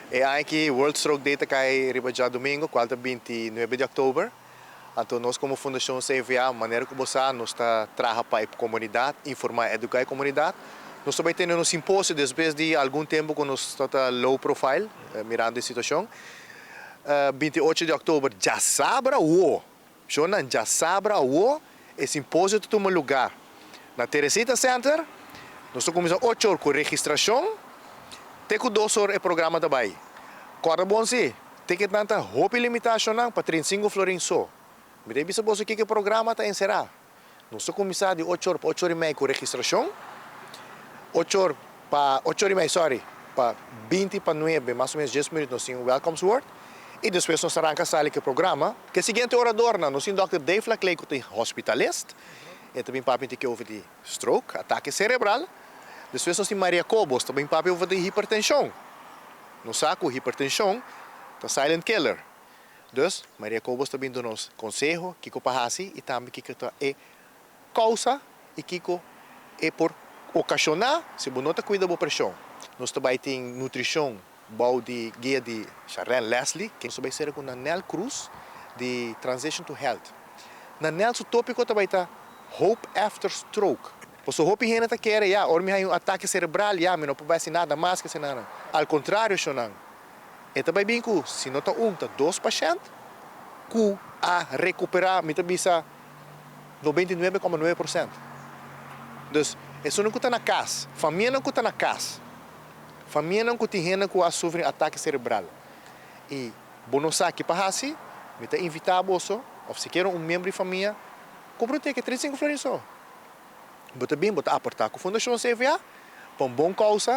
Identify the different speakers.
Speaker 1: E aña aki World Stroke Day ta kai riba djadumingu, kual ta 29 di òktober. Anto nos komo Fundashon CVA, manera ku bo sa, nos ta traha pa e komunidat, informá i eduká e komunidat. Nos ta bai tene un simposio despues di algun tempu ku nos ta low profile, mirando e situashon. 28 di òktober, djasabra awo, shownan, djasabra awo, e simposio ta tuma lugá na Teresita Center. Nos ta kuminsá 8 or ku registrashon, te ku 2 or e programa ta bai. Kòrda bon si, ticketnan ta hopi limitá, shownan, pa 35 florin so. Mi ta bisa boso kiko e programa ta enserá. Nos ta kuminsá di 8 or pa 8:30 ku registrashon. 8 or pa 8:30, sorry, pa 8:40, mas o ménos 10 minüt, nos tin un welcome word. I despues nos ta ranka sali ku e programa. Ku e siguiente oradornan, nos tin Dr. Dave Laclay, ku ta hospitalist. E ta bin papia over di stroke, atake serebral. Despues nos tin Maria Cobos, ta bin papia over di hipertenshon. Nos sa ku hipertenshon ta silent killer. Dus, Maria Cobos ta bin duna nos konseho, kiko pa hasi i tambe kiko ta e kousa i kiko e por okashoná si bo no ta kuida bo preshon. Nos tambe tin nutrishon bou di guia di Sharon Leslie, ku nos bai sera ku Nanel Cruz di Transition to Health. Nanel su tópiko tambe ta Hope After Stroke. Paso hopi hende ta kere, ya, ora mi haña un atake serebral, ya, mi no por hasi nada mas ku nada. Al kontrario, shownan. E tambe bin ku, si no ta un, ta dos pashènt, ku a rekuperá, mi ta bisa, 99,9%. Dus, esun ku ta na kas, famia ku ta na kas, famia ku tin hende ku a sufri atake serebral. I bo no sa ki pa hasi, mi ta invitá boso, òf sikiera un miembro di famia, kumpra un ticket 35 florin so. Bo ta bin, bo ta aportá ku Fundashon CVA, pa un bon kousa.